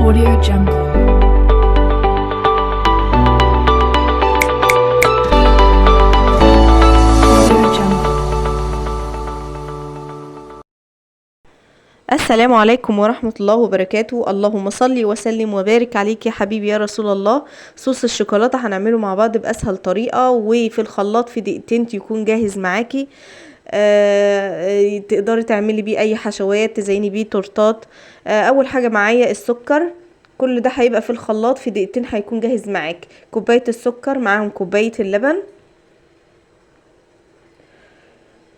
Audio Jungle. Audio Jungle. السلام عليكم ورحمة الله وبركاته. اللهم صل وسلم وبارك عليك يا حبيبي يا رسول الله. صوص الشوكولاتة هنعمله مع بعض بأسهل طريقة، وفي الخلاط في دقيقتين يكون جاهز معاكي. تقدري تعملي بيه اي حشوات، تزيني بيه تورتات. اول حاجة معايا السكر، كل ده هيبقى في الخلاط في دقيقتين هيكون جاهز معاكي. كوباية السكر معاهم كوباية اللبن،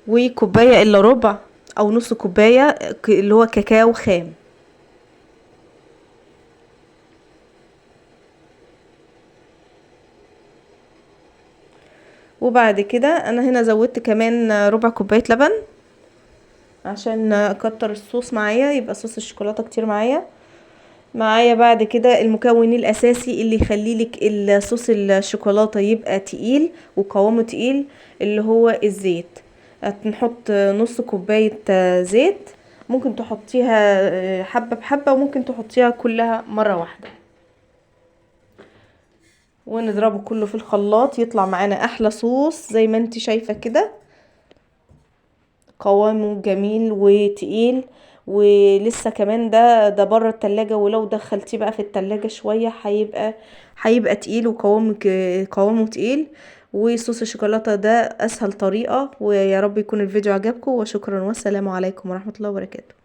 وكوباية الا ربع او نص كوباية اللي هو كاكاو خام. وبعد كده انا هنا زودت كمان ربع كوباية لبن عشان اكتر الصوص معايا، يبقى صوص الشوكولاتة كتير معايا. بعد كده المكون الاساسي اللي يخلي لك الصوص الشوكولاتة يبقى تقيل وقوامه تقيل اللي هو الزيت. هنحط نص كوباية زيت، ممكن تحطيها حبة بحبة وممكن تحطيها كلها مرة واحدة، ونضربه كله في الخلاط يطلع معانا احلى صوص زي ما انت شايفة كده، قوامه جميل وتقيل. ولسه كمان ده بره التلاجة، ولو دخلتيه بقى في التلاجة شوية هيبقى تقيل وقوامه تقيل. وصوص الشوكولاتة ده اسهل طريقة، ويا رب يكون الفيديو عجبكم، وشكرا والسلام عليكم ورحمة الله وبركاته.